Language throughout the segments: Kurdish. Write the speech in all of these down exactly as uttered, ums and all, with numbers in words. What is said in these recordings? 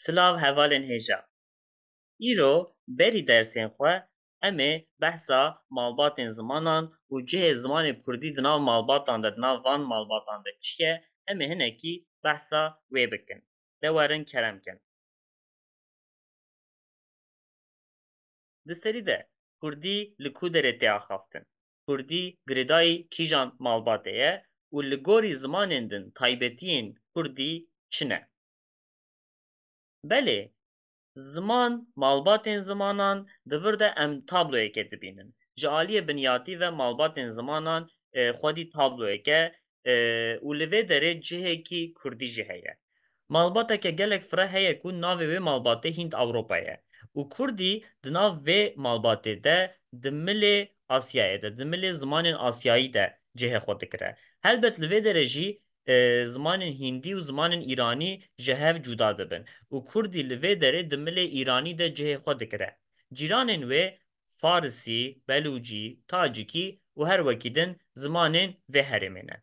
Silav hevalên hêja. Îro berî dersên xwe em ê behsa malbatên zimanan û cihê zimanê kurdî di nav malbatan de, di nav van malbatan de çi ye, em ê hinekî behsa wê bikin. De werin kerem kin. Di serî de kurdî li ku derê tê axaftin? Kurdî girêdayî kîjan malbatê ye û li gorî zimanên din taybetiyên kurdî çi ne? Belê, ziman, malbatên zimanan, di vir de em tabloyeke dibînin. Ji aliyê binyatî ve malbatên zimanan, e, xwedî tabloyeke, e, û li vê derê cihekî kurdî jî heye. Malbateke gelek fireh heye ku navê wê malbatê Hînd Ewropa ye. Û kurdî di nav vê malbatê de, di milê Asyayê de, di milê zimanên Asyayî de cihê xwe digire. Helbet li vê derê jî, e, zimanên Hîndî û zimanên Îranî ji hev cuda dibin. Û kurdî li vê derê di milê Îranî de cihê xwe digire. Cîranên wê Farisî, Belûcî, Tacikî û her wekî din zimanên vê herêmê ne.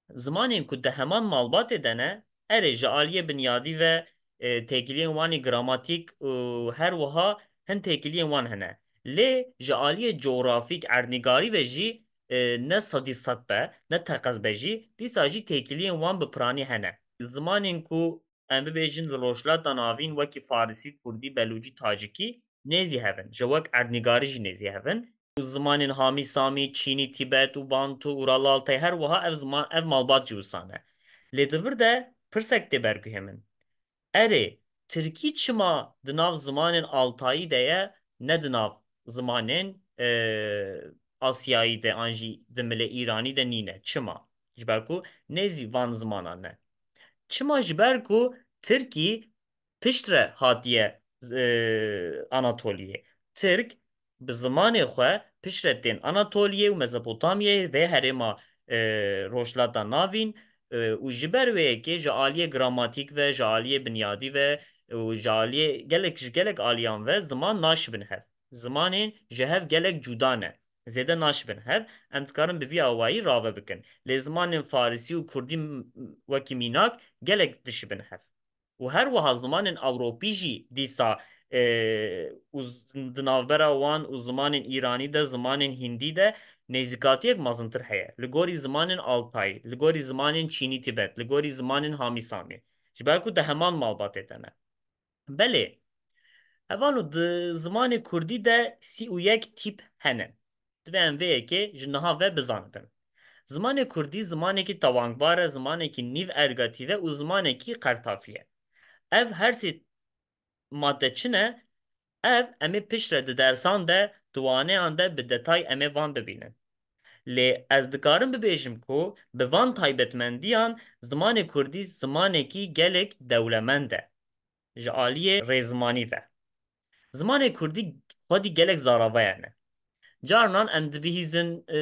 Zimanên ku di heman malbatê de ne, erê ji aliyê binyadî ve, e, têkiliyên wan ê gramatîk û her wiha hin têkiliyên wan hene. Lê ji aliyê cografîk, erdnîgarî ve jî, e, ne sedî sed be, ne teqez be jî, dîsa jî têkiliyên wan bi piranî hene. Zimanên ku em bibêjin li Rojhilata Navîn wekî Farisî, Kurdî, Belûcî, Tacikî nêzî hev in. Ji wek erdnîgarî jî nêzî hev in. Û zimanên Hamî Samî, Çînî, Tîbet û Bantu û Ralaltay her wiha ev ziman, ev malbat jî wisa ne. Lê di vir de pirsek tê berguhê min. Erê, Tirkî çima di nav zimanên Altayî de ye, ne di nav zimanên, e, Asyayî de an jî di milê Îranî de nîne? Çima? Ji ber ku nêzî van zimanan ne. Çima? Ji ber ku Tirkî piştre hatiye, e, Anatoliyê. Tirk bi zimanê xwe piştre tên Anatoliyê û Mezopotamyayê vê herêma, e, Rojhilata Navîn, e, û ji ber wê yekê ji aliyê gramatîk ve, ji aliyê binyadî ve û ji aliyê gelek, ji gelek aliyan ve ziman naşibin hev. Zimanên ji hev gelek cuda ne. Zêde naşibin hev. Em dikarin bi vî awayî rave bikin. Lê zimanên Farisî û Kurdî m-, wekî mînak gelek dişibin hev. Û her wiha zimanên Ewropî jî dîsa, e, û z-, di navbera wan û zimanên Îranî de, zimanên Hindî de nêzîkatiyek mezintir heye. Li gorî zimanên Altayî, li gorî zimanên Çînî Tîbet, li gorî zimanên Hamî Samî. Ji ber ku di heman malbatê de ne. Belê, hevalno, di zimanê kurdî de sî û yek tîp hene. Divê em vê yekê ji niha ve bizanibin. Zimanê kurdî zimanekî tewangbar e, zimanekî nîv ergatîv e û zimanekî qertafî ye. Ev her sê madde çi ne? Ev em ê piştre di dersan de, di waneyan de bi detay em ê van bibînin. Lê ez dikarim bibêjim ku bi van taybetmendiyan zimanê kurdî zimanekî gelek dewlemend e ji aliyê rêzimanî ve. Zimanê kurdî xwedî gelek zaravaya ne. Carinan em dibihîzin, e,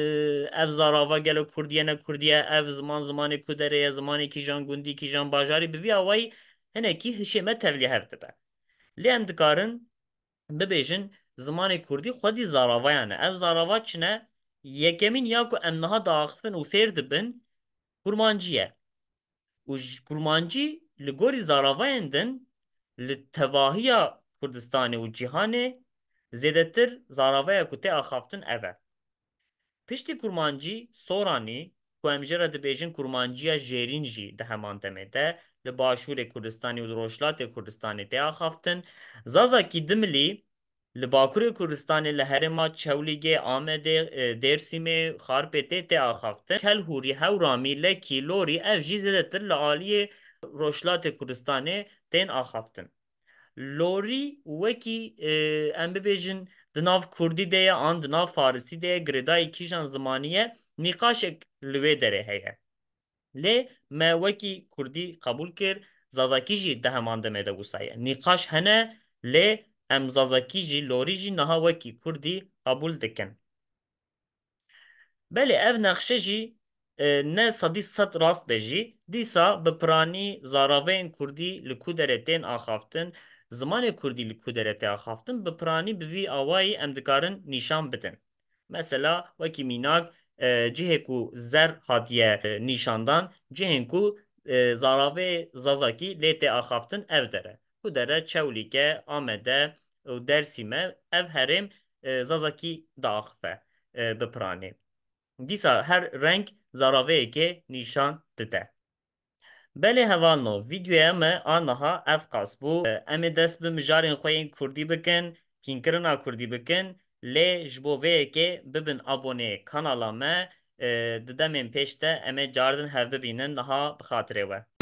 ev zarava gelo kurdî ye, ne kurdî ye, ev ziman zimanê ku derê ye, zimanê kîjan gundî, kîjan bajarî, bi vî awayî hinekî hişê me tevlî hev dibe. Lê em dikarin bibêjin zimanê kurdî xwedî zaravaya ne. Ev zarava çi ne? Yekemîn ya ku em niha diaxifin û fêr dibin, kurmancî ye. Û ji kurmancî li gorî zaravayên din li tevahiya Kurdistanê û cîhanê zêdetir zaravaya ku tê axaftin ev e. Piştî kurmancî, soranî, ku em jê re dibêjin kurmanciya jêrîn jî di heman demê de li başûrê Kurdistanê û li rojhilatê Kurdistanê tê axaftin. Zazakî dimilî li Bakurê Kurdistanê, li herêma Çewlîgê, Amedê, e, Dêrsimê, Xarpêtê tê axaftin. Kelhûrî, Hewramî, Lekî, Lorî, ev jî zêdetir li aliyê Rojhilatê Kurdistanê tên axaftin. Lorî wekî, e, em bibêjin di nav kurdî de ye an di nav farisî de ye, girêdayî kîjan zimanî ye, nîqaşek li wê derê heye. Lê me wekî kurdî qebûl kir, zazakî jî di heman demê de wisa ye. Nîqaş hene, lê em zazakî jî, lorî jî niha wekî kurdî qebûl dikin. Belê ev nexşe jî, e, ne sedî sed rast be jî, dîsa bi piranî zaraveyên kurdî li ku derê tên axaftin, zimanê kurdî li ku derê tê axaftin, bi piranî bi vî awayî em dikarin nîşan bidin. Mesela, wekî mînak, e, cihê ku zer hatiye, e, nîşandan, cihên ku, e, zaravê zazakî lê tê axaftin ev der e. Dere, Çewlîge, Amede û Dersîme ev herêm, e, Zazakî diaxife, e, bi piranî. Dîsa her reng zaraveyekê nîşan dide. Belê hevalno, vîdeoya me a niha ev qas bû. E, em ê dest bi mijarên xwe yên kurdî bikin, hînkirina kurdî bikin, lê ji bo vê yekê bibin aboneyê kanala me, e, di demên pêş de em ê cardin hev bibînin niha bi xatirê we.